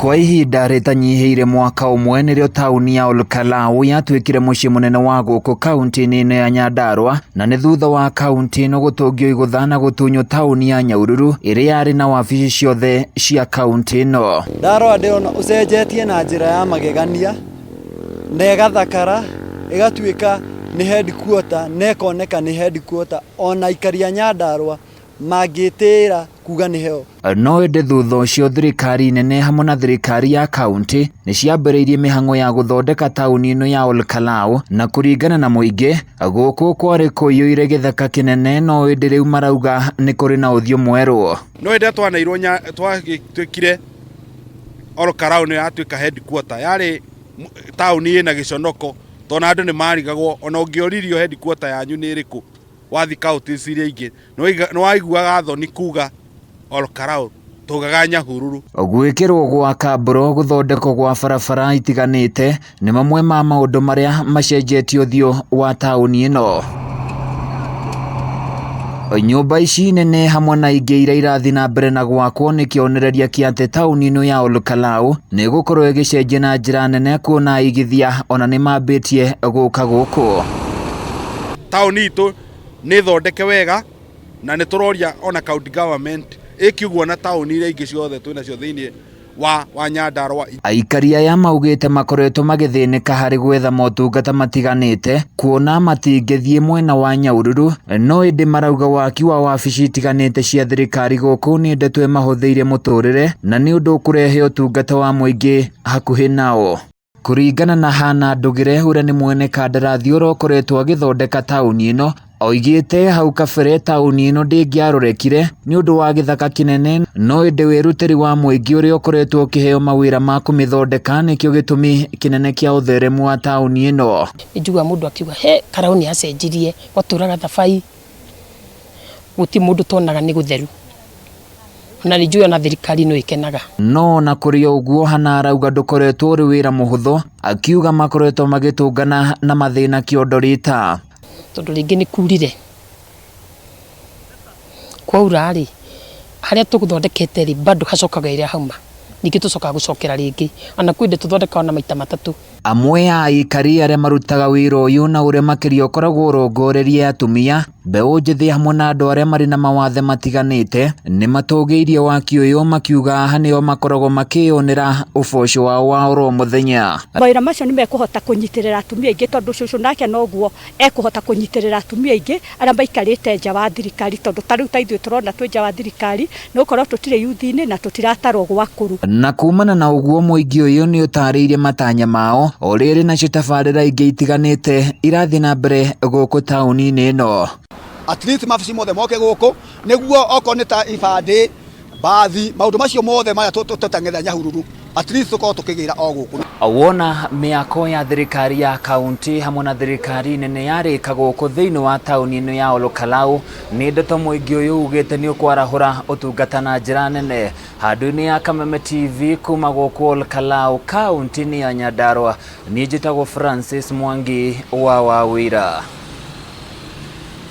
Kwa ihinda rĩtanyihĩire mwaka ũmwe nĩrĩo taũni ya Olkalau yatuĩkire mũciĩ mũnene wa gũkũ kaunti-inĩ ĩno ya Nyandarua, na nĩ thutha wa kaunti ĩno gũtũngio igũtha na gũtunywo taũni ya Nyahururu ĩrĩa yarĩ na wabici ciothe cia kaunti ĩno. Ndarora ndĩrona ũcenjetie na njĩra ya magegania na ĩgathakara ĩgatuĩka nĩ headquarter na ĩkoneka nĩ headquarter ona aikari a Nyandarua mangĩtĩĩra kuga nĩ heo. No ĩndĩ thutha ũcio thirikari nene hamwe na thirikari ya kaunti nĩ ciambĩrĩirie mĩhang'o ya gũthondeka taũni ĩno ya Olkalau, na kũringana na mũingĩ gũkũ kwarĩ kũiyũire gĩthaka kĩnene, no ĩndĩ rĩu marauga nĩ kũrĩ na ũthiũ mwerũ. No ĩndĩ twanairwo twagĩtuĩkire Olkalau nĩ yatuĩka headquarter, yarĩ taũni ĩna gĩconoko tondũ andũ nĩ marigagwo ona ũngĩoririo headquarter yanyu nĩ ĩrĩkũ wathi counties iria ingĩ nĩ waiguaga thoni kuga Olkalau, tugaga Nyahururu. Gwĩkĩrwo gwa kambũro, gũthondekwo gwa barabara itiganĩte nĩ mamwe ma maũndũ marĩa macenjetie ũthiũ wa taũni ĩno. Nyũmba ici nene hamwe na ingĩ iria irathiĩ na mbere na gwakwo nĩ kĩonereria kĩa atĩ taũni ĩno ya Olkalau nĩ ĩgũkorwo ĩgĩcenjia na njĩra nene, kuona aigithia ona nĩ mambĩtie gũka gũkũ. Taũni itũ nĩ thondeke wega na nĩ tũroria ona county government ĩke ũguo na taũni iria ingĩ ciothe twĩnacio thĩinĩ wa Nyandarua. Aikari aya maugĩte makoretwo magĩthĩnĩka harĩ gwetha motungata matiganĩte kuona matingĩthiĩ mwena wa Nyahururu, no ĩndĩ marauga waki wa wabici itiganĩte cia thirikari gũkũ nĩ ndeto ĩmahũthĩirie mũtũrĩre na nĩ ũndũ ũkũrehe ũtungata wa mũingĩ hakuhĩ nao. Kũringana na Hana Ndugire ũrĩa nĩ mwene kandarathi ũrĩa ũkoretwo agĩthondeka taũni ĩno, oigĩte hau kabere taũni ĩno ndĩngĩarorekire nĩ ũndũ wa gĩthaka kĩnene, no ĩndĩ wĩrutĩri wa mũingĩ ũrĩa ũkoretwo ũkĩheo mawĩra ma kũmĩthondeka nĩkĩo gĩtũmi kĩnene kĩa ũtheremu wa taũni ĩno. Nĩ njiguaga mũndũ akiuga he Karau nĩ acenjirie, gwatũraga thabai, gũtirĩ mũndũ tonaga nĩ gũtheru. Na nĩ njũĩ ona thirikari no ĩkenaga. No ona kũrĩ o ũguo Hana arauga ndũkoretwo ũrĩ wĩra mũhũthũ, akiuga makoretwo magĩtũngana na mathĩna kĩondo rita. Tondũ rĩngĩ nĩ kurire, kwaura rĩ, harĩa tũgũthondekete rĩ, bado hacokaga ĩrĩa hauma, ningĩ tũcokaga gũcokera rĩngĩ, ona kwĩ hĩndĩ tũthondekaga ona maita matatũ. Amwe a aikari arĩa marutaga wĩra ũyũ na ũrĩa makĩria ũkoragwo ũrongoreirie atumia, mbeũ njĩthĩ hamwe na andũ arĩa marĩ na mawathe matiganĩte nĩ matũgĩirie waki ũyũ makiuga haha nĩo makoragwo makĩyonera ũboco wao wa oro mũthenya. Mawĩra macio nĩ mekũhota kũnyitĩrĩra atumia aingĩ tondũ cũcũ nake noguo ekũhota kũnyitĩrĩra atumia aingĩ arĩa maikarĩte nja wa thirikari, tondũ ta rĩu ta ithuĩ tũrona twĩ nja wa thirikari nĩ gũkorwo tũtirĩ yuthi-inĩ na tũtiratarwo gwa kũru. Na kumana na ũguo mũingĩ ũyũ nĩ ũtarĩirie matanya mao o rĩrĩ nacio tabarĩra ingĩ itiganĩte irathiĩ na mbere gũkũ taũni-inĩ ĩno. At least mabici mothe moke gũkũ nĩguo okorwo nĩ ta ibandĩ, mbathi, maũndũ macio mothe marĩa tũtang'etha Nyahururu, at least tũkorwo tũkĩgĩra o gũkũ. Wona mĩako ya thirikari ya kaunti hamwe na thirikari nene yarĩka gũkũ thĩinĩ wa taũni ĩno ya Olkalau, nĩ ndeto mũingĩ ũyũ ugĩte nĩ ũkwarahũra ũtungata na njĩra nene. Handũ-inĩ ya Kameme TV kuma gũkũ Olkalau kaunti-inĩ ya Nyandarua, niĩ njĩtagwo Francis Mwangi wa Wawira.